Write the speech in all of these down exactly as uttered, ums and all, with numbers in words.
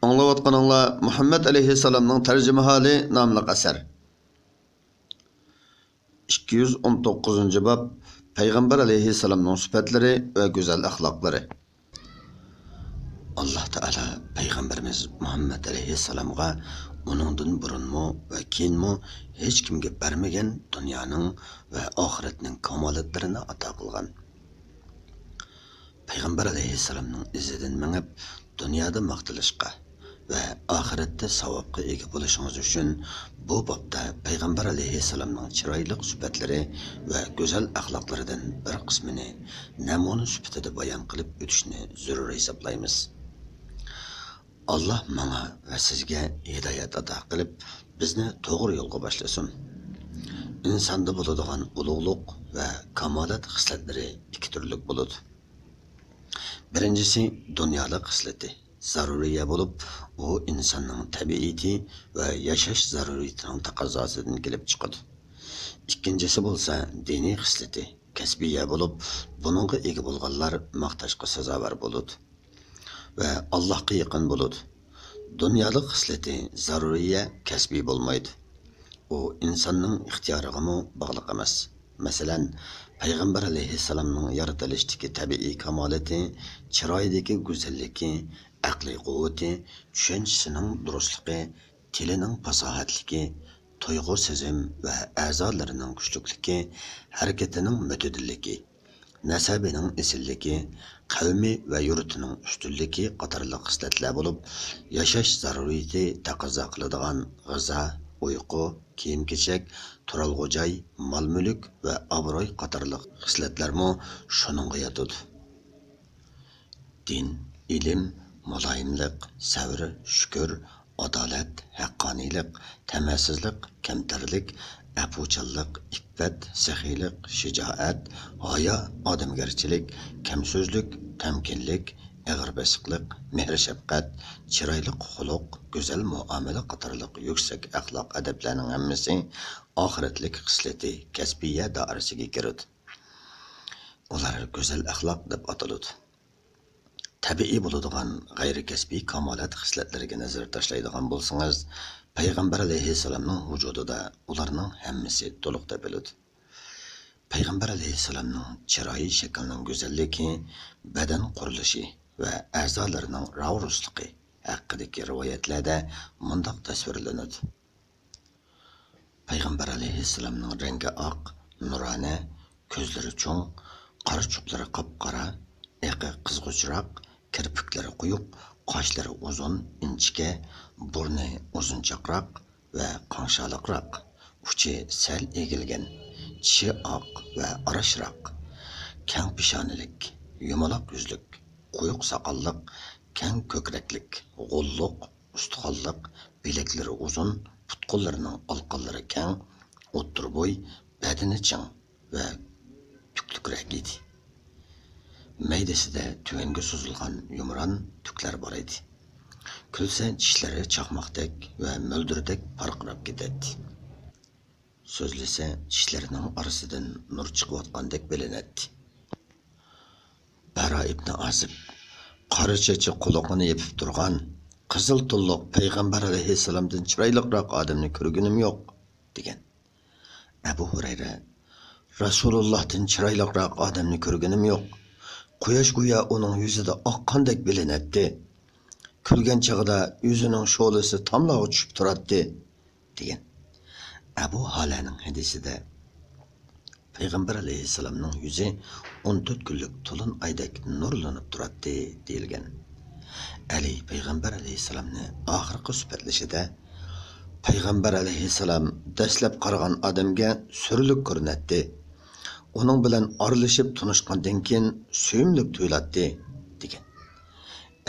ئاڭلاۋاتقىنىڭلار مۇھەممەد ئەلەيھىسسالامنىڭ تەرجىمىھالى ناملىق ئەسەر. ئىككى يۈز ئون توققۇزىنچى باب، پەيغەمبەر ئەلەيھىسسالامنىڭ سۈپەتلىرى ۋە گۈزەل ئەخلاقلىرى. ئاللاھ تائالا پەيغەمبىرىمىز مۇھەممەد ئەلەيھىسسالامغا ئۇنىڭدىن بۇرۇنمۇ ۋە كېيىنمۇ ھېچكىمگە بەرمىگەن دۇنيانىڭ ۋە ئاخىرەتنىڭ كامالەتلىرىنى ئاتا قىلغان. پەيغەمبەر ئەلەيھىسسالامنىڭ ئىزىدىن مېڭىپ، دۇنيادا ماختىلىشقا ۋە ئاخىرەتتە ساۋابقا ئىگە بولۇشىڭىز ئۈچۈن، بۇ بابتا پەيغەمبەر ئەلەيھىسسالامنىڭ چىرايلىق سۈپەتلىرى ۋە گۈزەل ئەخلاقلىرىدىن بىر قىسمىنى نەمۇنە سۈپىتىدە بايان قىلىپ ئۆتۈشنى زۆرۈر ھېسابلايمىز. ئاللاھ ماڭا ۋە سىزگە ھىدايەت ئاتا قىلىپ، بىزنى توغرا يولغا باشلىسۇن. ئىنساندا بولىدىغان ئۇلۇغلۇق ۋە كامالەت خىسلەتلىرى ئىككى تۈرلۈك بولىدۇ. بىرىنچىسى دۇنيالىق خىسلىتى، زەرۇرىيە بولۇپ، ئۇ ئىنساننىڭ تەبىئىتى ۋە ياشاش زەرۇرىيىتىنىڭ تەقەززاسىدىن كېلىپ چىقىدۇ. ئىككىنچىسى بولسا دىنىي خىسلىتى، كەسبىيە بولۇپ، بۇنىڭغا ئىگە بولغانلار ماختاشقا سازاۋەر بولىدۇ ۋە ئاللاھقا يېقىن بولىدۇ. دۇنيالىق خىسلىتى زەرۇرىيە، كەسبىي بولمايدۇ. ئۇ ئىنساننىڭ ئىختىيارىغىمۇ باغلىق ئەمەس. مەسىلەن، پەيغەمبەر ئەلەيھىسسالامنىڭ يارىتىلىشتىكى تەبىئىي كامالىتى، چىرايىدىكى گۈزەللىكى، ئەقلىي قۇۋۋىتى، چۈشەنچىسىنىڭ دۇرۇسلۇقى، تىلىنىڭ پاساھەتلىكى، تۇيغۇ سېزىم ۋە ئەزالىرىنىڭ كۈچلۈكلۈكى، ھەرىكىتىنىڭ مۆتىدىللىكى، نەسەبىنىڭ ئېسىللىكى، قەۋمى ۋە يۇرتىنىڭ ئۈستۈنلۈكى قاتارلىق خىسلەتلەر بولۇپ، ياشاش زەرۇرىيىتى تەقەززا قىلىدىغان غىزا، ئۇيقۇ، كىيىم-كېچەك، تۇرالغۇ جاي، مال-مۈلۈك ۋە ئابرۇي قاتارلىق خىسلەتلەرمۇ شۇنىڭغا ياتىدۇ. دىن، ئىلىم، مۇلايىملىق، سەۋر، شۈكۈر، ئادالەت، ھەققانىيلىق، تەمەسىزلىق، كەمتەرلىك، ئەپۇچانلىق، ئىپپەت، سېخىيلىق، شىجائەت، ھايا، ئادەمگەرچىلىك، كەمسۆزلۈك، تەمكىنلىك، ئېغىر بېسىقلىق، مېھىر-شەپقەت، چىرايلىق خۇلق، گۈزەل مۇئامىلە قاتارلىق يۈكسەك ئەخلاق-ئەدەپلەرنىڭ ھەممىسى ئاخىرەتلىك خىسلىتى، كەسبىيە دائىرىسىگە كىرىدۇ. ئۇلار گۈزەل ئەخلاق دەپ ئاتىلىدۇ. تەبىئىي بولىدىغان غەيرىي كەسپىي كامالەت خىسلەتلىرىگە نەزەر تاشلايدىغان بولسىڭىز، پەيغەمبەر ئەلەيھىسسالامنىڭ ۋۇجۇدىدا ئۇلارنىڭ ھەممىسى تولۇق تېپىلىدۇ. پەيغەمبەر ئەلەيھىسسالامنىڭ چىرايى شەكلىنىڭ گۈزەللىكى، بەدەن قۇرۇلۇشى ۋە ئەزالىرىنىڭ راۋۇرۇسلۇقى ھەققىدىكى رىۋايەتلەردە مۇنداق تەسۋىرلىنىدۇ. پەيغەمبەر ئەلەيھىسسالامنىڭ رەڭگى ئاق، نۇرانە، كۆزلىرى چوڭ، قارىچۇقلىرى قاپقارا، ئېقى قىزغۇچراق، كىرپىكلىرى قويۇق، قاشلىرى ئۇزۇن، ئىنچىكە، بۇرنى ئۇزۇنچاقراق ۋە قاڭشارلىقراق، ئۇچى سەل ئېگىلگەن، چىشى ئاق ۋە ئاراشراق، كەڭ پېشانىلىك، يۇمىلاق يۈزلۈك، قويۇق ساقاللىق، كەڭ كۆكرەكلىك، غوللۇق، ئۇستىخانلىق، بىلەكلىرى ئۇزۇن، پۇت-قوللىرىنىڭ ئالىقانلىرى كەڭ، ئوتتۇرا بوي، بەدىنى چىڭ ۋە تۈكلۈكرەك ئىدى. مەيدىسىدە تۆۋەنگە سوزۇلغان يۇمران تۈكلەر بار ئىدى. كۈلسە چىشلىرى چاقماقتەك ۋە مۆلدۈردەك پارقىراپ كېتەتتى. سۆزلىسە چىشلىرىنىڭ ئارىسىدىن نۇر چىقىۋاتقاندەك بىلىنەتتى. بەرا ئىبنى ئازىب، قارا چېچى قۇلىقىنى يېپىپ تۇرغان، قىزىل تونلۇق پەيغەمبەر ئەلەيھىسسالامدىن چىرايلىقراق ئادەمنى كۆرگىنىم يوق، دېگەن. ئەبۇ ھۇرەيرە، رەسۇلۇللاھتىن چىرايلىقراق ئادەمنى كۆرگىنىم يوق. قۇياش گويا ئۇنىڭ يۈزىدە ئاققاندەك بىلىنەتتى. كۈلگەن چېغىدا يۈزىنىڭ شولىسى تاملارغا چۈشۈپ تۇراتتى، دېگەن. ئەبۇ ھالەنىڭ ھەدىسىدە، پەيغەمبەر ئەلەيھىسسالامنىڭ يۈزى ئون تۆت كۈنلۈك تولۇن ئايدەك نۇرلىنىپ تۇراتتى، دېيىلگەن. ئەلى پەيغەمبەر ئەلەيھىسسالامنى ئاخىرقى سۈپەتلىشىدە، پەيغەمبەر ئەلەيھىسسالام دەسلەپ قارىغان ئادەمگە سۈرلۈك كۆرۈنەتتى. ئۇنىڭ بىلەن ئارىلىشىپ تونۇشقاندىن كېيىن سۆيۈملۈك تۇيۇلاتتى، دېگەن.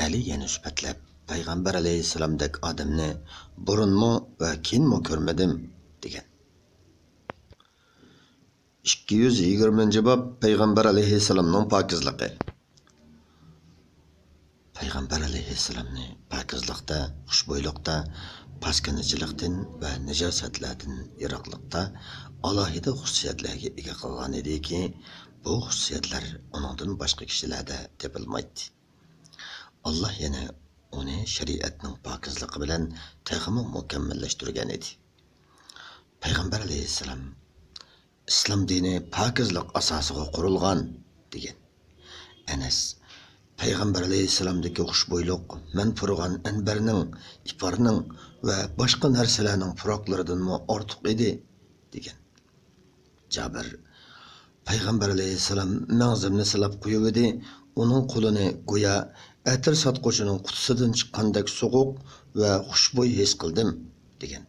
ئەلى يەنە سۈپەتلەپ، پەيغەمبەر ئەلەيھىسسالامدەك ئادەمنى بۇرۇنمۇ ۋە كېيىنمۇ كۆرمىدىم، دېگەن. ئىككى يۈز يىگىرمىنچى باب، پەيغەمبەر ئەلەيھىسسالامنىڭ پاكىزلىقى. پەيغەمبەر ئەلەيھىسسالامنى پاكىزلىقتا، خۇشبۇيلۇقتا، پاسكىنىچىلىقتىن ۋە نىجاسەتلەردىن يىراقلىقتا ئالاھىدە خۇسۇسىيەتلەرگە ئىگە قىلغان ئىدىكى، بۇ خۇسۇسىيەتلەر ئۇنىڭدىن باشقا كىشىلەردە تېپىلمايتتى. ئاللاھ يەنە ئۇنى شەرىئەتنىڭ پاكىزلىقى بىلەن تېخىمۇ مۇكەممەللەشتۈرگەن ئىدى. پەيغەمبەر ئەلەيھىسسالام، «ئىسلام دىنى پاكىزلىق ئاساسىغا قۇرۇلغان» دېگەن. ئەنەس، «پەيغەمبەر ئەلەيھىسسالامدىكى خۇشبۇيلۇق مەن پۇرىغان ئەنبەرنىڭ، ئىپارنىڭ ۋە باشقا نەرسىلەرنىڭ پۇراقلىرىدىنمۇ ئارتۇق ئىدى» دېگەن. جابىر، «پەيغەمبەر ئەلەيھىسسالام مەڭزىمنى سىلاپ قويۇۋىدى، ئۇنىڭ قولىنى گويا ئەتىر ساتقۇچىنىڭ قۇتىسىدىن چىققاندەك سوغۇق ۋە خۇشبۇي ھېس قىلدىم» دېگەن.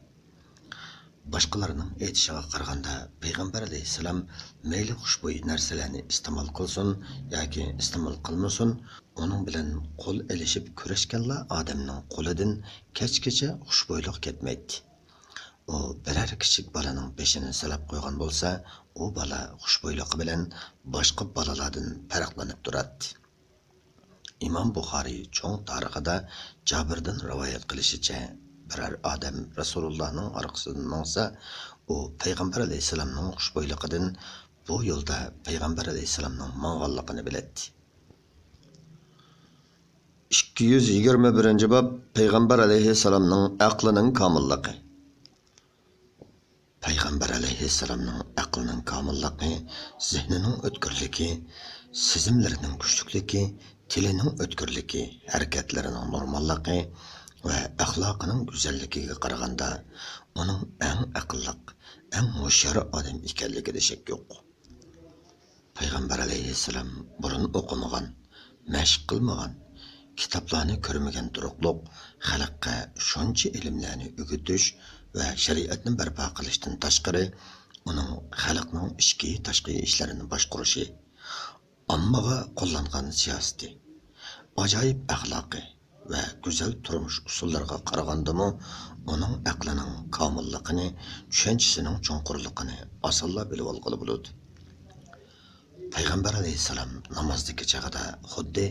باشقىلارنىڭ ئېيتىشىغا قارىغاندا، پەيغەمبەر ئەلەيھىسسالام مەيلى خۇشبۇي نەرسىلەرنى ئىستېمال قىلسۇن ياكى ئىستېمال قىلمىسۇن، ئۇنىڭ بىلەن قول ئېلىشىپ كۆرۈشكەنلا ئادەمنىڭ قولىدىن كەچكىچە خۇشبۇيلۇق كەتمەيتتى. ئۇ بىرەر كىچىك بالىنىڭ بېشىنى سىلاپ قويغان بولسا، ئۇ بالا خۇشبۇيلۇقى بىلەن باشقا بالىلاردىن پەرقلىنىپ تۇراتتى. ئىمام بۇخارىي چوڭ تارىخىدا جابىردىن رىۋايەت قىلىشىچە، بىرەر ئادەم رەسۇلۇللانىڭ ئارقىسىدىن ماڭسا، ئۇ پەيغەمبەر ئەلەيھىسسالامنىڭ خۇشبۇيلۇقىدىن، بۇ يولدا پەيغەمبەر ئەلەيھىسسالامنىڭ ماڭغانلىقىنى بىلەتتى. ئىككى يۈز يىگىرمە بىرىنچى باب، پەيغەمبەر ئەلەيھىسسالامنىڭ ئەقلىنىڭ كامىللىقى. پەيغەمبەر ئەلەيھىسسالامنىڭ ئەقلىنىڭ كامىللىقى، زېھنىنىڭ ئۆتكۈرلۈكى، سېزىملىرىنىڭ كۈچلۈكلۈكى، تىلىنىڭ ئۆتكۈرلۈكى، ھەرىكەتلىرىنىڭ نورماللىقى ۋە ئەخلاقىنىڭ گۈزەللىكىگە قارىغاندا، ئۇنىڭ ئەڭ ئەقىللىق، ئەڭ ھوشيار ئادەم ئىكەنلىكىدە شەك يوق. پەيغەمبەر ئەلەيھىسسالام بۇرۇن ئوقۇمىغان، مەشىق قىلمىغان، كىتابلارنى كۆرمىگەن تۇرۇقلۇق خەلققە شۇنچە ئىلىملەرنى ئۆگىتىش ۋە شەرىئەتنى بەرپا قىلىشتىن تاشقىرى، ئۇنىڭ خەلقنىڭ ئىچكى، تاشقى ئىشلىرىنى باشقۇرۇشى، ئاممىغا قوللانغان سىياسىتى، ئاجايىپ ئەخلاقى، ۋە گۈزەل تۇرمۇش ئۇسۇللىرىغا قارىغاندىمۇ، ئۇنىڭ ئەقلىنىڭ كامىللىقىنى، چۈشەنچىسىنىڭ چوڭقۇرلۇقىنى ئاسانلا بىلىۋالغىلى بولىدۇ. پەيغەمبەر ئەلەيھىسسالام نامازدىكى چېغىدا خۇددى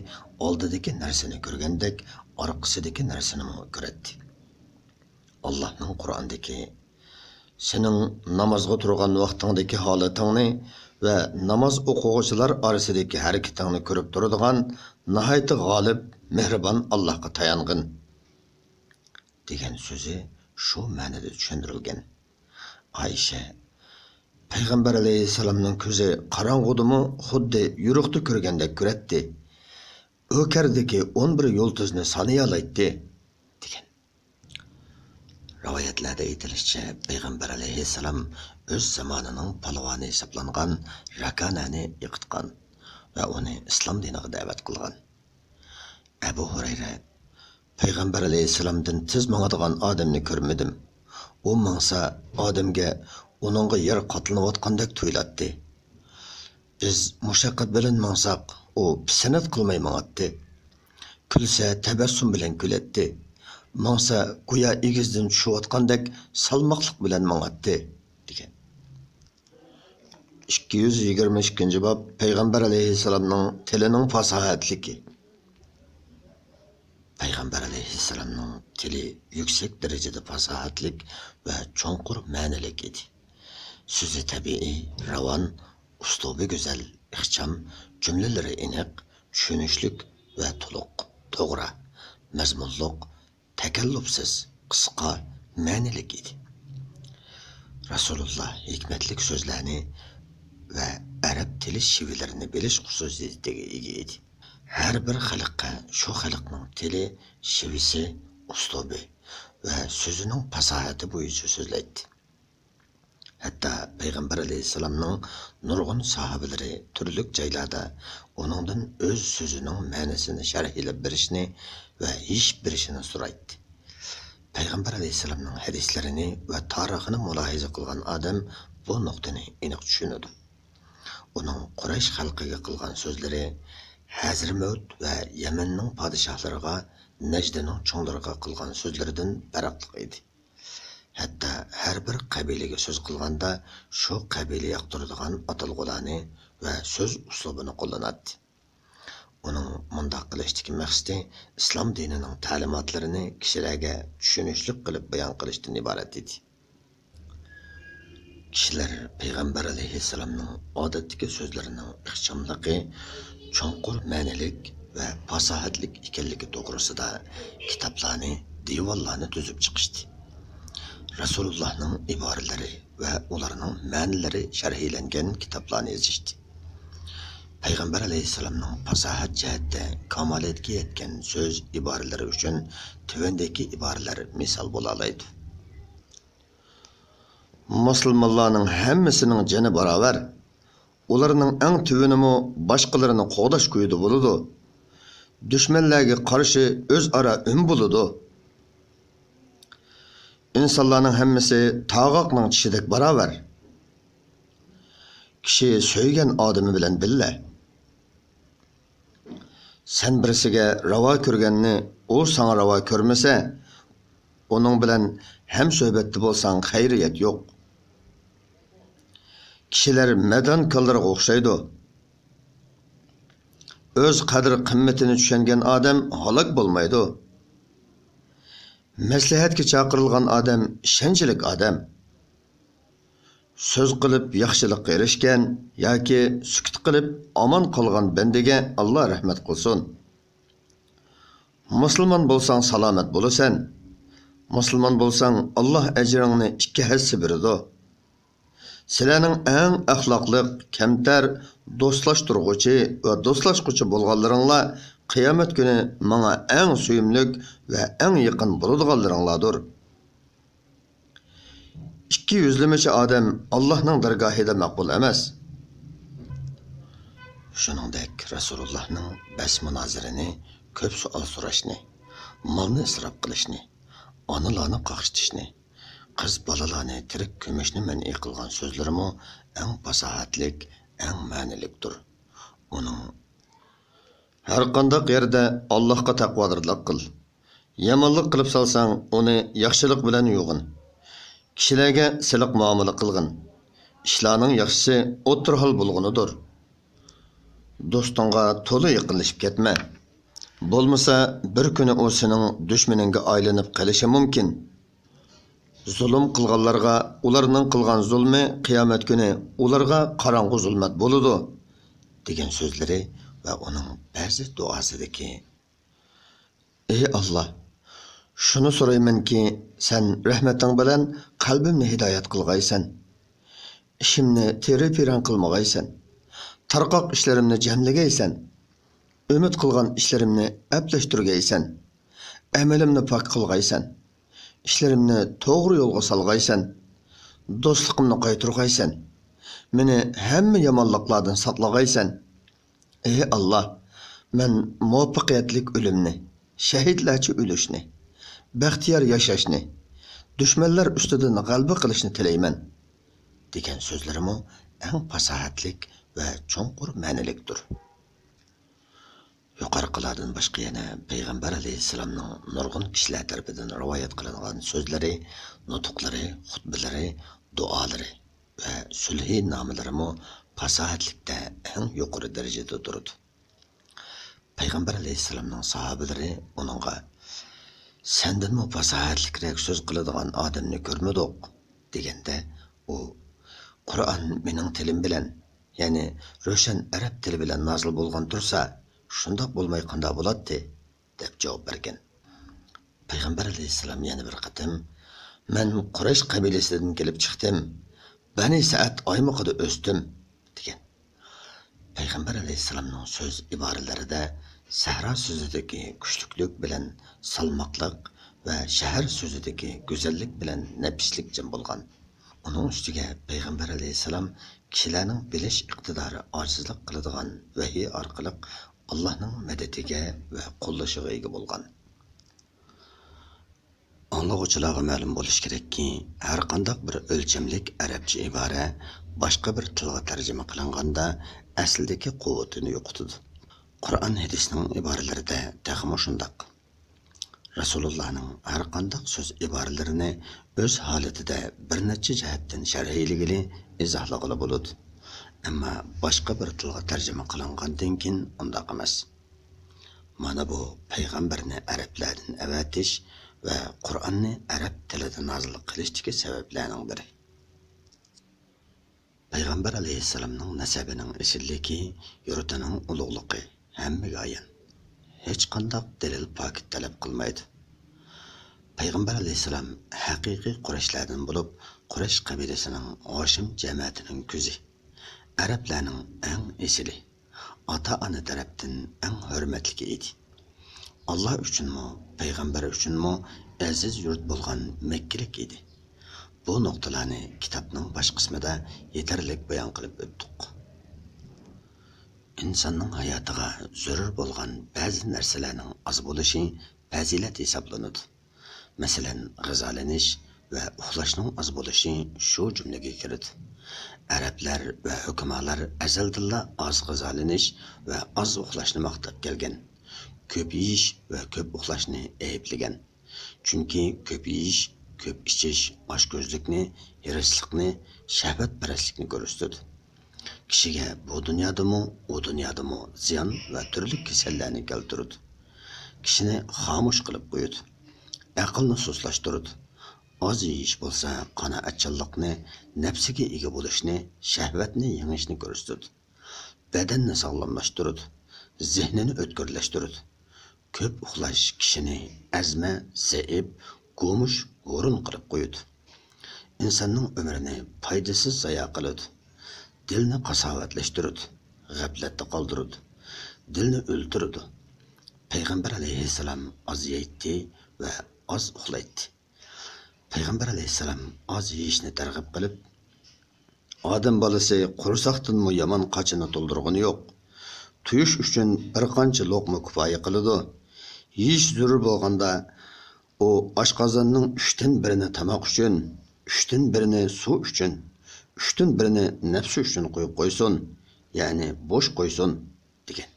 ئالدىدىكى نەرسىنى كۆرگەندەك، ئارقىسىدىكى نەرسىنىمۇ كۆرەتتى. ئاللاھنىڭ قۇرئاندىكى، «سېنىڭ نامازغا تۇرغان ۋاقتىڭدىكى ھالىتىڭنى ۋە ناماز ئوقۇغۇچىلار ئارىسىدىكى ھەرىكىتىڭنى كۆرۈپ تۇرىدىغان ناھايىتى غالىب، مېھرىبان ئاللاھقا تايانغىن» دېگەن سۆزى شۇ مەنىدە چۈشەندۈرۈلگەن. ئائىشە، پەيغەمبەر ئەلەيھىسسالامنىڭ كۆزى قاراڭغۇدىمۇ خۇددى يورۇقتا كۆرگەندەك كۆرەتتى. ئۆكەردىكى ئون بىر يۇلتۇزنى سانىيالايتتى، دېگەن. رىۋايەتلەردە ئېيتىلىشىچە، پەيغەمبەر ئەلەيھىسسالام ئۆز زامانىنىڭ پالۋانى ھېسابلانغان راكانەنى يىقىتقان ۋە ئۇنى ئىسلام دىنىغا دەۋەت قىلغان. ئەبۇ ھۇرەيرە، پەيغەمبەر ئەلەيھىسسالامدىن تېز ماڭىدىغان ئادەمنى كۆرمىدىم. ئۇ ماڭسا، ئادەمگە ئۇنىڭغا يەر قاتلىنىۋاتقاندەك تۇيۇلاتتى. بىز مۇشەققەت بىلەن ماڭساق، ئۇ پىسەنت قىلماي ماڭاتتى. كۈلسە، تەبەسسۇم بىلەن كۈلەتتى. ماڭسا، گويا ئېگىزدىن چۈشۈۋاتقاندەك سالماقلىق بىلەن ماڭاتتى، دېگەن. ئىككى يۈز يىگىرمە ئىككىنچى باب، پەيغەمبەر ئەلەيھىسسالامنىڭ تىلىنىڭ پاساھەتلىكى. پەيغەمبەر ئەلەيھىسسالامنىڭ تىلى يۈكسەك دەرىجىدە پاساھەتلىك ۋە چوڭقۇر مەنىلىك ئىدى. سۆزى تەبىئىي، راۋان، ئۇسلۇبى گۈزەل، ئىخچام، جۈملىلىرى ئېنىق، چۈشىنىشلىك ۋە تولۇق، توغرا، مەزمۇنلۇق، تەكەللۇپسىز، قىسقا، مەنىلىك ئىدى. رەسۇلۇللا ھېكمەتلىك سۆزلەرنى ۋە ئەرەب تىلى شېۋىلىرىنى بىلىش خۇسۇسىيىتىگە ئىگە ئىدى. ھەر بىر خەلققە شۇ خەلقنىڭ تىلى، شېۋىسى، ئۇسلۇبى ۋە سۆزىنىڭ پاساھەتى بويىچە سۆزلەيتتى. ھەتتا پەيغەمبەر ئەلەيھىسسالامنىڭ نۇرغۇن ساھابىلىرى تۈرلۈك جايلاردا ئۇنىڭدىن ئۆز سۆزىنىڭ مەنىسىنى شەرھلەپ بېرىشنى ۋە يېشىپ بېرىشىنى سورايتتى. پەيغەمبەر ئەلەيھىسسالامنىڭ ھەدىسلىرىنى ۋە تارىخىنى مۇلاھىزە قىلغان ئادەم بۇ نۇقتىنى ئېنىق چۈشىنىدۇ. ئۇنىڭ قۇرەيش خەلقىگە قىلغان سۆزلىرى، ھەزرىمەۋت ۋە يەمەننىڭ پادىشاھلىرىغا نەجدىنىڭ چوڭلىرىغا قىلغان سۆزلىرىدىن پەرقلىق ئىدى. ھەتتا ھەر بىر قەبىلىگە سۆز قىلغاندا، شۇ قەبىلە ياقتۇرىدىغان ئاتالغۇلارنى ۋە سۆز ئۇسلۇبىنى قوللىناتتى. ئۇنىڭ مۇنداق قىلىشتىكى مەقسىتى ئىسلام دىنىنىڭ تەلىماتلىرىنى كىشىلەرگە چۈشىنىشلىك قىلىپ بايان قىلىشتىن ئىبارەت ئىدى. كىشىلەر پەيغەمبەر ئەلەيھىسسالامنىڭ ئادەتتىكى سۆزلىرىنىڭ ئىخچاملىقى، چوڭقۇر مەنىلىك ۋە پاساھەتلىك ئىكەنلىكى توغرىسىدا كىتابلارنى، دىۋانلارنى تۈزۈپ چىقىشتى. رەسۇلۇللاھنىڭ ئىبارىلىرى ۋە ئۇلارنىڭ مەنىلىرى شەرھلەنگەن كىتابلارنى يېزىشتى. پەيغەمبەر ئەلەيھىسسالامنىڭ پاساھەت جەھەتتە كامالەتكە يەتكەن سۆز ئىبارىلىرى ئۈچۈن تۆۋەندىكى ئىبارىلەر مىسال بولالايدۇ. مۇسۇلمانلارنىڭ ھەممىسىنىڭ جېنى باراۋەر. ئۇلارنىڭ ئەڭ تۆۋىنىمۇ باشقىلىرىنى قوغداش كويىدا بولىدۇ. دۈشمەنلەرگە قارشى ئۆزئارا ئۈن بولىدۇ. ئىنسانلارنىڭ ھەممىسى تاغاقنىڭ چىشىدەك باراۋەر. كىشى سۆيگەن ئادىمى بىلەن بىللە. سەن بىرسىگە راۋا كۆرگەننى ئۇ ساڭا راۋا كۆرمىسە، ئۇنىڭ بىلەن ھەمسۆھبەتتە بولساڭ خەيرىيەت يوق. كىشىلەر مەيدان كاللىرىغا ئوخشايدۇ. ئۆز قەدىر-قىممىتىنى چۈشەنگەن ئادەم ھالاك بولمايدۇ. مەسلىھەتكە چاقىرىلغان ئادەم ئىشەنچلىك ئادەم. سۆز قىلىپ ياخشىلىققا ئېرىشكەن ياكى سۈكۈت قىلىپ ئامان قالغان بەندىگە ئاللا رەھمەت قىلسۇن. مۇسۇلمان بولساڭ سالامەت بولىسەن. مۇسۇلمان بولساڭ ئاللا ئەجرىڭنى ئىككى ھەسسە بېرىدۇ. سىلەرنىڭ ئەڭ ئەخلاقلىق، كەمتەر، دوستلاشتۇرغۇچى ۋە دوستلاشقۇچى بولغانلىرىڭلار قىيامەت كۈنى ماڭا ئەڭ سۆيۈملۈك ۋە ئەڭ يېقىن بولىدىغانلىرىڭلاردۇر. ئىككى يۈزلىمىچى ئادەم ئاللاھنىڭ دەرگاھىدا مەقبۇل ئەمەس. شۇنىڭدەك رەسۇلۇللاھنىڭ بەس مۇنازىرىنى، كۆپ سوئال سوراشنى، مالنى ئىسراپ قىلىشنى، ئانىلارنى قاقشىتىشنى، قىز بالىلارنى تىرىك كۆمۈشنى مەنئى قىلغان سۆزلىرىمۇ ئەڭ پاساھەتلىك، ئەڭ مەنىلىكتۇر. ئۇنىڭ ھەرقانداق يەردە ئاللاھقا تەقۋادارلىق قىل. يامانلىق قىلىپ سالساڭ، ئۇنى ياخشىلىق بىلەن يۇغىن. كىشىلەرگە سىلىق مۇئامىلە قىلغىن. ئىشلارنىڭ ياخشىسى ئوتتۇرا ھال بولغىنىدۇر. دوستۇڭغا تولا يېقىنلىشىپ كەتمە. بولمىسا، بىر كۈنى ئۇ سېنىڭ دۈشمىنىڭگە ئايلىنىپ قېلىشى مۇمكىن. زۇلۇم قىلغانلارغا ئۇلارنىڭ قىلغان زۇلمى قىيامەت كۈنى ئۇلارغا قاراڭغۇ زۇلمەت بولىدۇ، دېگەن سۆزلىرى ۋە ئۇنىڭ بەزى دۇئاسىدىكى، ئى ئاللا، شۇنى سورايمەنكى، سەن رەھمىتىڭ بىلەن قەلبىمنى ھىدايەت قىلغايسەن، ئىشىمنى تېرە-پىرەڭ قىلمىغايسەن، تارقاق ئىشلىرىمنى جەملىگەيسەن، ئۈمىد قىلغان ئىشلىرىمنى ئەپلەشتۈرگەيسەن، ئەمىلىمنى پاك قىلغايسەن، ئىشلىرىمنى توغرا يولغا سالغايسەن، دوستلۇقۇمنى قايتۇرغايسەن، مېنى ھەممە يامانلىقلاردىن ساقلىغايسەن. ئى ئاللا، مەن مۇۋەپپەقىيەتلىك ئۆلۈمنى، شەھىدلەرچە ئۆلۈشنى، بەختىيار ياشاشنى، دۈشمەنلەر ئۈستىدىن غەلىبە قىلىشنى تىلەيمەن، دېگەن سۆزلىرىمۇ ئەڭ پاساھەتلىك ۋە چوڭقۇر مەنىلىكتۇر. يۇقىرىقىلاردىن باشقا يەنە پەيغەمبەر ئەلەيھىسسالامنىڭ نۇرغۇن كىشىلەر تەرىپىدىن رىۋايەت قىلىنغان سۆزلىرى، نۇتۇقلىرى، خۇتبىلىرى، دۇئالىرى ۋە سۈلھىنامىلىرىمۇ پاساھەتلىكتە ئەڭ يۇقىرى دەرىجىدە تۇرىدۇ. پەيغەمبەر ئەلەيھىسسالامنىڭ ساھابىلىرى ئۇنىڭغا، سەندىنمۇ پاساھەتلىكرەك سۆز قىلىدىغان ئادەمنى كۆرمىدۇق، دېگەندە، ئۇ، قۇرئان مېنىڭ تىلىم بىلەن، يەنى روشەن ئەرەب تىلى بىلەن نازىل بولغان تۇرسا، شۇنداق بولماي قانداق بولاتتى؟ دەپ جاۋاب بەرگەن. پەيغەمبەر ئەلەيھىسسالام يەنە بىر قېتىم، مەن قۇرەيش قەبىلىسىدىن كېلىپ چىقتىم، بەنى سەئەد ئايمىقىدا ئۆستۈم، دېگەن. پەيغەمبەر ئەلەيھىسسالامنىڭ سۆز ئىبارىلىرىدە سەھرا سۆزىدىكى كۈچلۈكلۈك بىلەن سالماقلىق ۋە شەھەر سۆزىدىكى گۈزەللىك بىلەن نەپىسلىك جەم بولغان. ئۇنىڭ ئۈستىگە پەيغەمبەر ئەلەيھىسسالام كىشىلەرنىڭ بىلىش ئىقتىدارى ئاجىزلىق قىلىدىغان ۋەھىي ئارقىلىق ئاللاھنىڭ مەدىتىگە ۋە قوللىشىغا ئىگە بولغان. ئاڭلىغۇچىلارغا مەلۇم بولۇشى كېرەككى، ھەرقانداق بىر ئۆلچەملىك ئەرەبچە ئىبارە باشقا بىر تىلغا تەرجىمە قىلىنغاندا ئەسلىدىكى قۇۋۋىتىنى يوقىتىدۇ. قۇرئان ھەدىسنىڭ ئىبارىلىرىدە تېخىمۇ شۇنداق. رەسۇلۇللانىڭ ھەرقانداق سۆز ئىبارىلىرىنى ئۆز ھالىتىدە بىر نەچچە جەھەتتىن شەرھلىگىلى، ئىزاھلىغىلى بولىدۇ. ئەمما باشقا بىر تىلغا تەرجىمە قىلىنغاندىن كېيىن ئۇنداق ئەمەس. مانا بۇ پەيغەمبەرنى ئەرەبلەردىن ئەۋەتىش ۋە قۇرئاننى ئەرەب تىلىدا نازىل قىلىشتىكى سەۋەبلەرنىڭ بىرى. پەيغەمبەر ئەلەيھىسسالامنىڭ نەسەبىنىڭ ئېسىللىكى، يۇرتىنىڭ ئۇلۇغلۇقى ھەممىگە ئايان. ھېچقانداق دەلىل پاكىت تەلەپ قىلمايدۇ. پەيغەمبەر ئەلەيھىسسالام ھەقىقىي قۇرەيشلەردىن بولۇپ، قۇرەيش قەبىلىسىنىڭ ھاشىم جەمەتىنىڭ كۆزى، ئەرەبلەرنىڭ ئەڭ ئېسىلى، ئاتا-ئانا تەرەپتىن ئەڭ ھۆرمەتلىكى ئىدى. ئاللا ئۈچۈنمۇ، پەيغەمبەر ئۈچۈنمۇ ئەزىز يۇرت بولغان مەككىلىك ئىدى. بۇ نۇقتىلارنى كىتابنىڭ باش قىسمىدا يېتەرلىك بايان قىلىپ ئۆتتۇق. ئىنساننىڭ ھاياتىغا زۆرۈر بولغان بەزى نەرسىلەرنىڭ ئاز بولۇشى پەزىلەت ھېسابلىنىدۇ. مەسىلەن، غىزالىنىش ۋە ئۇخلاشنىڭ ئاز بولۇشى شۇ جۈملىگە كىرىدۇ. ئەرەبلەر ۋە ھۆكۈمالار ئەزەلدىنلا ئاز غىزالىنىش ۋە ئاز ئۇخلاشنى ماختاپ كەلگەن، كۆپ يېيىش ۋە كۆپ ئۇخلاشنى ئەيىبلىگەن. چۈنكى كۆپ يېيىش، كۆپ ئىچىش ئاچكۆزلۈكنى، ھېرىسلىقنى، شەھۋەتپەرەسلىكنى كۆرسىتىدۇ. كىشىگە بۇ دۇنيادىمۇ، ئۇ دۇنيادىمۇ زىيان ۋە تۈرلۈك كېسەللەرنى كەلتۈرىدۇ. كىشىنى خامۇش قىلىپ قويىدۇ. ئەقىلنى سۇسلاشتۇرىدۇ. ئاز يېيىش بولسا قانائەتچانلىقنى، نەپسىگە ئىگە بولۇشنى، شەھۋەتنى يېڭىشنى كۆرسىتىدۇ. بەدەننى ساغلاملاشتۇرىدۇ، زېھنىنى ئۆتكۈرلەشتۈرىدۇ. كۆپ ئۇخلاش كىشىنى ئەزمە، زەئىپ، گومۇش، ھۇرۇن قىلىپ قويىدۇ. ئىنساننىڭ ئۆمرىنى پايدىسىز زايا قىلىدۇ. دىلنى قاساۋەتلەشتۈرىدۇ، غەپلەتتە قالدۇرىدۇ، دىلنى ئۆلتۈرىدۇ. پەيغەمبەر ئەلەيھىسسالام ئاز يەيتتى ۋە ئاز ئۇخلايتتى. پەيغەمبەر ئەلەيھىسسالام ئاز يېيىشنى تەرغىب قىلىپ، ئادەم بالىسى قورساقتىنمۇ يامان قاچىنى تولدۇرغىنى يوق. تويۇش ئۈچۈن بىر قانچە لوقما كۇپايە قىلىدۇ. يېيىش زۆرۈر بولغاندا، ئۇ ئاشقازاننىڭ ئۈچتىن بىرىنى تاماق ئۈچۈن، ئۈچتىن بىرىنى سۇ ئۈچۈن، ئۈچتىن بىرىنى نەپسى ئۈچۈن قويۇپ قويسۇن، يەنى بوش قويسۇن، دېگەن.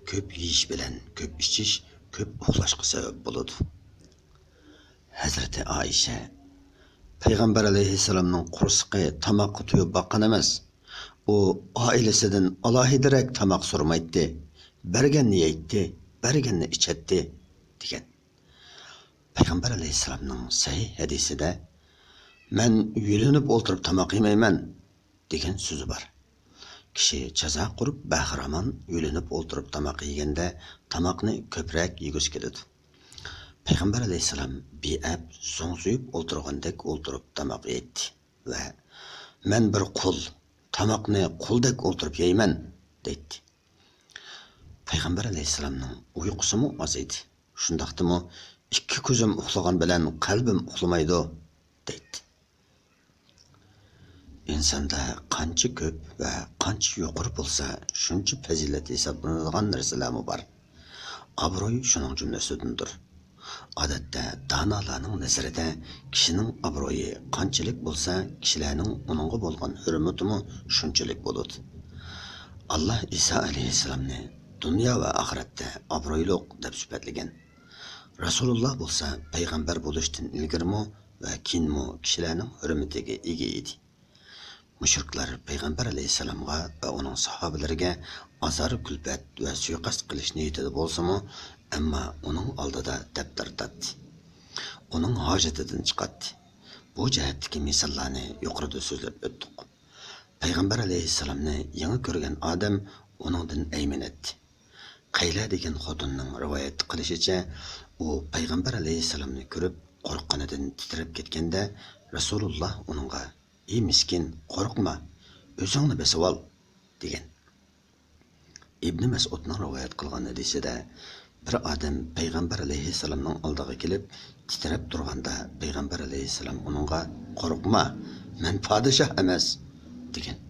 كۆپ يېيىش بىلەن كۆپ ئىچىش كۆپ ئۇخلاشقا سەۋەب بولىدۇ. ھەزرىتى ئائىشە، پەيغەمبەر ئەلەيھىسسالامنىڭ قورسىقى تاماققا تويۇپ باققان ئەمەس. ئۇ ئائىلىسىدىن ئالاھىدىرەك تاماق سورىمايتتى، بەرگەننى يەيتتى، بەرگەننى ئىچەتتى، دېگەن. پەيغەمبەر ئەلەيھىسسالامنىڭ سەھىھ ھەدىسىدە، مەن يۆلىنىپ ئولتۇرۇپ تاماق يېمەيمەن، دېگەن سۆزى بار. كىشى جازا قۇرۇپ، بەخىرامان يۆلىنىپ ئولتۇرۇپ تاماق يېگەندە، تاماقنى كۆپرەك يېگۈسى كېلىدۇ. پەيغەمبەر ئەلەيھىسسالام بىئەپ، زوڭزىيىپ ئولتۇرغاندەك ئولتۇرۇپ تاماق يەيتتى ۋە، مەن بىر قۇل، تاماقنى قۇلدەك ئولتۇرۇپ يەيمەن، دەيتتى. پەيغەمبەر ئەلەيھىسسالامنىڭ ئۇيقۇسىمۇ ئاز ئىدى. شۇنداقتىمۇ، ئىككى كۆزۈم ئۇخلىغان بىلەن قەلبىم ئۇخلىمايدۇ، دەيتتى. ئىنساندا قانچە كۆپ ۋە قانچە يۇقىرى بولسا، شۇنچە پەزىلەت ھېسابلىنىدىغان نەرسىلەرمۇ بار. ئابرۇي شۇنىڭ جۈملىسىدىندۇر. ئادەتتە دانالارنىڭ نەزىرىدە كىشىنىڭ ئابرۇيى قانچىلىك بولسا، كىشىلەرنىڭ ئۇنىڭغا بولغان ھۆرمىتىمۇ شۇنچىلىك بولىدۇ. ئاللا ئىسا ئەلەيھىسسالامنى دۇنيا ۋە ئاخىرەتتە ئابرۇيلۇق دەپ سۈپەتلىگەن. رەسۇلۇللا بولسا پەيغەمبەر بولۇشتىن ئىلگىرىمۇ ۋە كېيىنمۇ كىشىلەرنىڭ ھۆرمىتىگە ئىگە ئىدى. مۇشرىكلار پەيغەمبەر ئەلەيھىسسالامغا ۋە ئۇنىڭ ساھابىلىرىگە ئازار-كۈلپەت ۋە سۇيىقەست قىلىش نىيىتىدە بولسىمۇ، ئەمما ئۇنىڭ ئالدىدا دەپ تارتاتتى. ئۇنىڭ ھاجىتىدىن چىقاتتى. بۇ جەھەتتىكى مىساللارنى يۇقىرىدا سۆزلەپ ئۆتتۇق. پەيغەمبەر ئەلەيھىسسالامنى يېڭى كۆرگەن ئادەم ئۇنىڭدىن ئەيمىنەتتى. قەيلە دېگەن خوتۇننىڭ رىۋايەت قىلىشىچە، ئۇ پەيغەمبەر ئەلەيھىسسالامنى كۆرۈپ قورققىنىدىن تىترەپ كەتكەندە، رەسۇلۇللا ئۇنىڭغا، ئى مىسكىن، قورقما، ئۆزۈڭنى بېسىۋال، دېگەن. ئىبنى مەسئۇدنىڭ رىۋايەت قىلغان ھەدىسىدە، بىر ئادەم پەيغەمبەر ئەلەيھىسسالامنىڭ ئالدىغا كېلىپ، تىترەپ تۇرغاندا، پەيغەمبەر ئەلەيھىسسالام ئۇنىڭغا، قورقما، مەن پادىشاھ ئەمەس، دېگەن.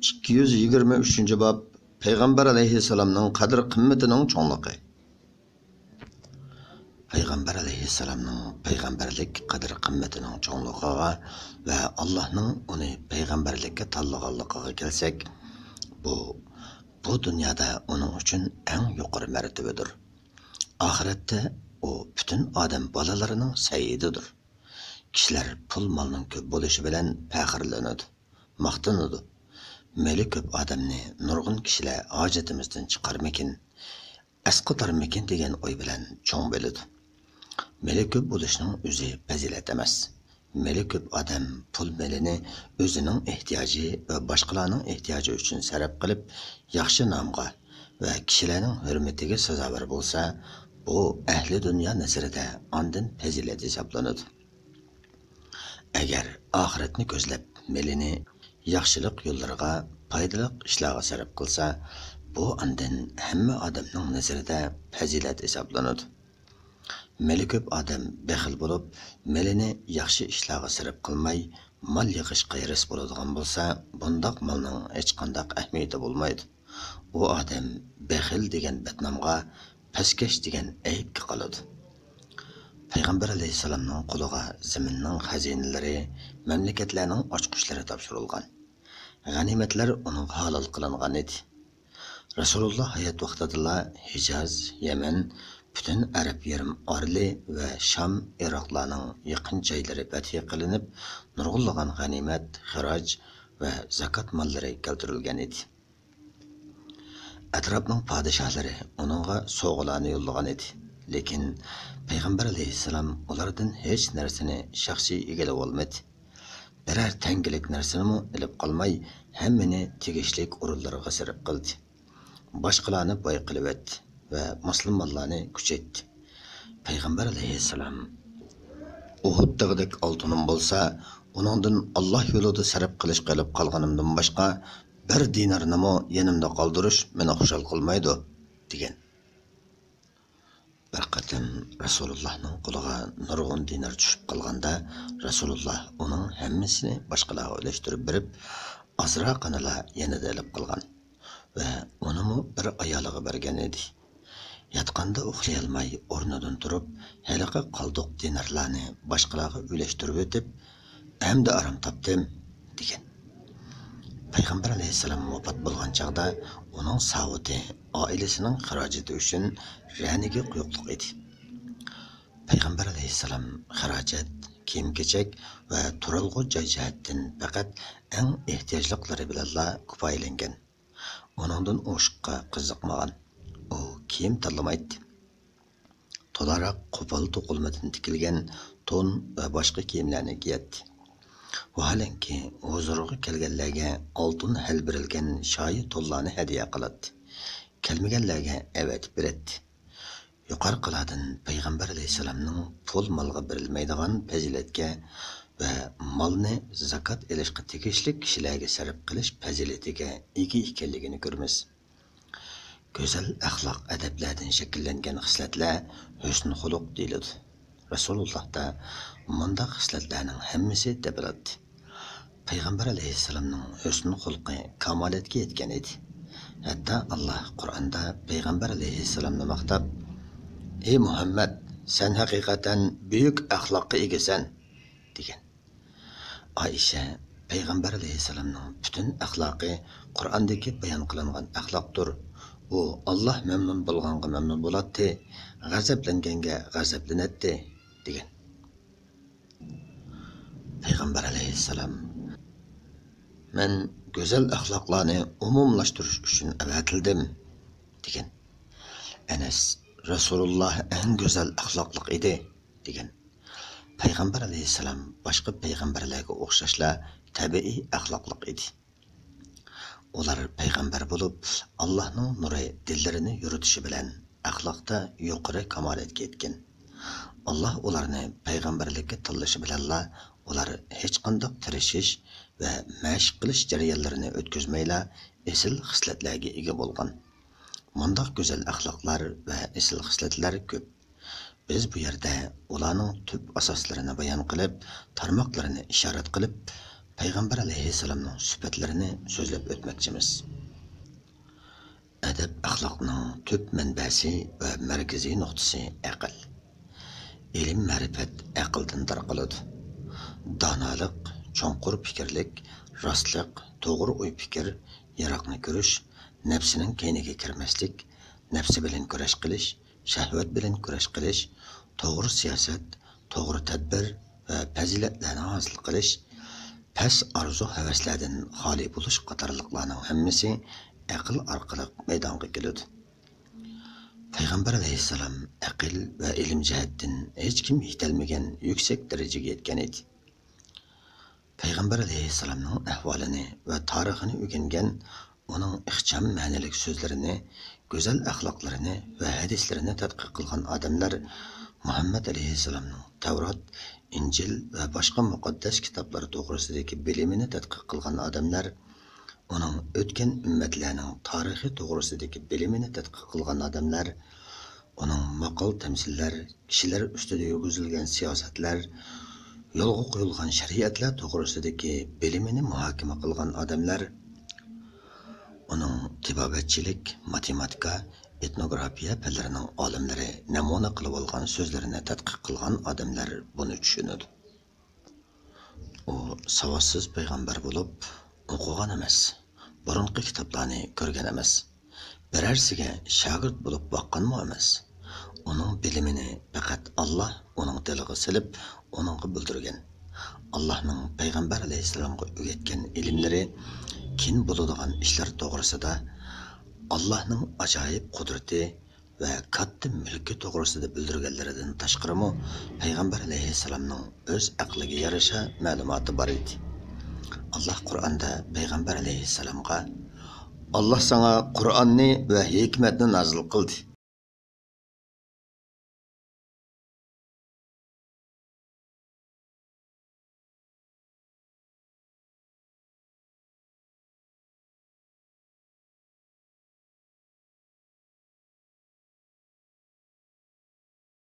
ئىككى يۈز يىگىرمە ئۈچىنچى باب، پەيغەمبەر ئەلەيھىسسالامنىڭ قەدىر-قىممىتىنىڭ چوڭلۇقى. پەيغەمبەر ئەلەيھىسسالامنىڭ پەيغەمبەرلىك قەدىر-قىممىتىنىڭ چوڭلۇقىغا ۋە ئاللاھنىڭ ئۇنى پەيغەمبەرلىككە تاللىغانلىقىغا كەلسەك، بۇ، بۇ دۇنيادا ئۇنىڭ ئۈچۈن ئەڭ يۇقىرى مەرتىۋىدۇر. ئاخىرەتتە ئۇ پۈتۈن ئادەم بالىلىرىنىڭ سەييىدىدۇر. كىشىلەر پۇل-مالنىڭ كۆپ بولۇشى بىلەن پەخىرلىنىدۇ، ماختىنىدۇ. مېلى كۆپ ئادەمنى نۇرغۇن كىشىلەر ھاجىتىمىزدىن چىقارمىكىن، ئەسقاتارمىكىن دېگەن ئوي بىلەن چوڭ بىلىدۇ. مېلى كۆپ بولۇشنىڭ ئۆزى پەزىلەت ئەمەس. مېلى كۆپ ئادەم پۇل-مېلىنى ئۆزىنىڭ ئېھتىياجى ۋە باشقىلارنىڭ ئېھتىياجى ئۈچۈن سەرپ قىلىپ، ياخشى نامغا، ۋە كىشىلەرنىڭ ھۆرمىتىگە سازاۋەر بولسا، بۇ ئەھلى دۇنيا نەزىرىدە ئاندىن پەزىلەت ھېسابلىنىدۇ. ئەگەر ئاخىرەتنى كۆزلەپ، مېلىنى ياخشىلىق يوللىرىغا، پايدىلىق ئىشلارغا سەرپ قىلسا، بۇ ئاندىن ھەممە ئادەمنىڭ نەزىرىدە پەزىلەت ھېسابلىنىدۇ. مېلى كۆپ ئادەم بېخىل بولۇپ، مېلىنى ياخشى ئىشلارغا سەرپ قىلماي، مال يىغىشقا ھېرىس بولىدىغان بولسا، بۇنداق مالنىڭ ھېچقانداق ئەھمىيىتى بولمايدۇ. ئۇ ئادەم بېخىل دېگەن بەتنامغا، پەسكەش دېگەن ئەيىبكە قالىدۇ. پەيغەمبەر ئەلەيھىسسالامنىڭ قولىغا زېمىننىڭ خەزىنىلىرى، مەملىكەتلەرنىڭ ئاچقۇچلىرى تاپشۇرۇلغان. غەنىيمەتلەر ئۇنىڭغا ھالال قىلىنغان ئىدى. رەسۇلۇللا ھايات ۋاقتىدىلا ھىجاز، يەمەن، پۈتۈن ئەرەب يېرىم ئارىلى ۋە شام، ئىراقلارنىڭ يېقىن جايلىرى پەتھى قىلىنىپ، نۇرغۇنلىغان غەنىيمەت، خىراج ۋە زاكات ماللىرى كەلتۈرۈلگەن ئىدى. ئەتراپنىڭ پادىشاھلىرى ئۇنىڭغا سوۋغىلارنى يوللىغان ئىدى. لېكىن پەيغەمبەر ئەلەيھىسسالام ئۇلاردىن ھېچ نەرسىنى شەخسىي ئىگىلىۋالمىدى. بىرەر تەڭگىلىك نەرسىنىمۇ ئېلىپ قالماي، ھەممىنى تېگىشلىك ئورۇنلىرىغا سەرپ قىلدى. باشقىلارنى باي قىلىۋەتتى ۋە مۇسۇلمانلارنى كۈچەيتتى. پەيغەمبەر ئەلەيھىسسالام: «ئۇھۇد تېغىدەك ئالتۇنۇم بولسا، ئۇنىڭدىن ئاللا يولىدا سەرپ قىلىشقا ئېلىپ قالغىنىمدىن باشقا، بىر دىنارنىمۇ يېنىمدا قالدۇرۇش مېنى خۇشال قىلمايدۇ» دېگەن. بىر قېتىم رەسۇلۇللاھنىڭ قولىغا نۇرغۇن دىنار چۈشۈپ قالغاندا، رەسۇلۇللاھ ئۇنىڭ ھەممىسىنى باشقىلارغا ئۈلەشتۈرۈپ بېرىپ، ئازراقىنىلا يېنىدا ئېلىپ قالغان ۋە ئۇنىمۇ بىر ئايالىغا بەرگەن ئىدى. ياتقاندا ئۇخلىيالماي ئورنىدىن تۇرۇپ، ھېلىقى قالدۇق دىنارلارنى باشقىلارغا ئۈلەشتۈرۈۋېتىپ، «ئەمدى ئارام تاپتىم» دېگەن. پەيغەمبەر ئەلەيھىسسالام ۋاپات بولغان چاغدا ئۇنىڭ ساۋۇتى ئائىلىسىنىڭ خىراجىتى ئۈچۈن رەنىگە قويۇقلۇق ئىدى. پەيغەمبەر ئەلەيھىسسالام خىراجەت، كىيىم-كېچەك ۋە تۇرالغۇ جاي جەھەتتىن پەقەت ئەڭ ئېھتىياجلىقلىرى بىلەنلا كۇپايىلەنگەن. ئۇنىڭدىن ئوشۇققا قىزىقمىغان. ئۇ كىيىم تاللىمايتتى. تولاراق قوپال توقۇلمىدىن تىكىلگەن تون ۋە باشقا كىيىملەرنى كىيەتتى. ۋاھالەنكى، ھۇزۇرىغا كەلگەنلەرگە ئالتۇن ھەل بېرىلگەن شايى تونلارنى ھەدىيە قىلاتتى. كەلمىگەنلەرگە ئەۋەتىپ بېرەتتى. يۇقىرىقىلاردىن پەيغەمبەر ئەلەيھىسسالامنىڭ پۇل مالغا بېرىلمەيدىغان پەزىلەتكە ۋە مالنى زاكات ئېلىشقا تېگىشلىك كىشىلەرگە سەرپ قىلىش پەزىلىتىگە ئىگە ئىكەنلىكىنى كۆرىمىز. گۈزەل ئەخلاق ئەدەپلەردىن شەكىللەنگەن خىسلەتلەر ھۆسن خۇلق دېيىلىدۇ. رەسۇلۇللاھتا مۇنداق خىسلەتلەرنىڭ ھەممىسى تېپىلاتتى. پەيغەمبەر ئەلەيھىسسالامنىڭ ھۆسن خۇلقى كامالەتكە يەتكەن ئىدى. ھەتتا ئاللا قۇرئاندا پەيغەمبەر ئەلەيھىسسالامنى ماختاپ، «ئى مۇھەممەد، سەن ھەقىقەتەن بۈيۈك ئەخلاققا ئىگىسەن» دېگەن. ئائىشە: «پەيغەمبەر ئەلەيھىسسالامنىڭ پۈتۈن ئەخلاقى قۇرئاندىكى بايان قىلىنغان ئەخلاقتۇر. ئۇ ئاللا مەمنۇن بولغانغا مەمنۇن بولاتتى، غەزەپلەنگەنگە غەزەپلىنەتتى» دېگەن. پەيغەمبەر ئەلەيھىسسالام: «مەن گۈزەل ئەخلاقلارنى ئومۇملاشتۇرۇش ئۈچۈن ئەۋەتىلدىم» دېگەن. ئەنەس: «رەسۇلۇللا ئەڭ گۈزەل ئەخلاقلىق ئىدى» دېگەن. پەيغەمبەر ئەلەيھىسسالام باشقا پەيغەمبەرلەرگە ئوخشاشلا تەبىئىي ئەخلاقلىق ئىدى. ئۇلار پەيغەمبەر بولۇپ، ئاللاھنىڭ نۇرى دىللىرىنى يورۇتۇشى بىلەن ئەخلاقتا يۇقىرى كامالەتكە يەتكەن. ئاللاھ ئۇلارنى پەيغەمبەرلىككە تاللىشى بىلەنلا، ئۇلار ھېچقانداق تىرىشىش ۋە مەشىق قىلىش جەريانلىرىنى ئۆتكۈزمەيلا ئېسىل خىسلەتلەرگە ئىگە بولغان. مۇنداق گۈزەل ئەخلاقلار ۋە ئېسىل خىسلەتلەر كۆپ. بىز بۇ يەردە ئۇلارنىڭ تۈپ ئاساسلىرىنى بايان قىلىپ، تارماقلىرىنى ئىشارەت قىلىپ، پەيغەمبەر ئەلەيھىسسالامنىڭ سۈپەتلىرىنى سۆزلەپ ئۆتمەكچىمىز. ئەدەپ-ئەخلاقنىڭ تۈپ مەنبەسى ۋە مەركىزىي نۇقتىسى ئەقىل. ئىلىم-مەرىپەت ئەقىلدىن تارقىلىدۇ. دانالىق، چوڭقۇر پىكىرلىك، راستلىق، توغرا ئوي-پىكىر، يىراقنى كۆرۈش، نەپسىنىڭ كەينىگە كىرمەسلىك، نەپسى بىلەن كۈرەش قىلىش، شەھۋەت بىلەن كۈرەش قىلىش، توغرا سىياسەت، توغرا تەدبىر ۋە پەزىلەتلەرنى ھاسىل قىلىش، پەس ئارزۇ-ھەۋەسلەردىن خالىي بولۇش قاتارلىقلارنىڭ ھەممىسى ئەقىل ئارقىلىق مەيدانغا كېلىدۇ. پەيغەمبەر ئەلەيھىسسالام ئەقىل ۋە ئىلىم جەھەتتىن ھېچكىم يېتەلمىگەن يۈكسەك دەرىجىگە يەتكەن ئىدى. پەيغەمبەر ئەلەيھىسسالامنىڭ ئەھۋالىنى ۋە تارىخىنى ئۆگەنگەن، ئۇنىڭ ئىخچام مەنىلىك سۆزلىرىنى گۈزەل ئەخلاقلىرىنى ۋە ھەدىسلىرىنى تەتقىق قىلغان ئادەملەر مۇھەممەد ئەلەيھىسسالامنىڭ تەۋرات، ئىنجىل ۋە باشقا مۇقەددەس كىتابلار توغرىسىدىكى بىلىمىنى تەتقىق قىلغان ئادەملەر، ئۇنىڭ ئۆتكەن ئۈممەتلەرنىڭ تارىخى توغرىسىدىكى بىلىمىنى تەتقىق قىلغان ئادەملەر، ئۇنىڭ ماقال-تەمسىللەر، كىشىلەر ئۈستىدە يۈرگۈزۈلگەن سىياسەتلەر، يولغا قويۇلغان شەرىئەتلەر توغرىسىدىكى بىلىمىنى مۇھاكىمە قىلغان ئادەملەر، ئۇنىڭ تېبابەتچىلىك، ماتېماتىكا، ئېتنوگرافىيە پەنلىرىنىڭ ئالىملىرى نەمۇنە قىلىۋالغان سۆزلىرىنى تەتقىق قىلغان ئادەملەر بۇنى چۈشىنىدۇ. ئۇ ساۋاتسىز پەيغەمبەر بولۇپ ئوقۇغان ئەمەس، بۇرۇنقى كىتابلارنى كۆرگەن ئەمەس، بىرەرسىگە شاگىرت بولۇپ باققانمۇ ئەمەس. ئۇنىڭ بىلىمىنى پەقەت ئاللا ئۇنىڭ دىلىغا سېلىپ، ئۇنىڭغا بىلدۈرگەن. ئاللانىڭ پەيغەمبەر ئەلەيھىسسالامغا ئۆگەتكەن ئىلىملىرى كېيىن بولىدىغان ئىشلار توغرىسىدا، ئاللانىڭ ئاجايىپ قۇدرىتى ۋە كاتتا مۈلكى توغرىسىدا بىلدۈرگەنلىرىدىن تاشقىرىمۇ، پەيغەمبەر ئەلەيھىسسالامنىڭ ئۆز ئەقلىگە يارىشا مەلۇماتى بار ئىدى. ئاللا قۇرئاندا پەيغەمبەر ئەلەيھىسسالامغا، «ئاللا ساڭا قۇرئاننى ۋە ھېكمەتنى نازىل قىلدى.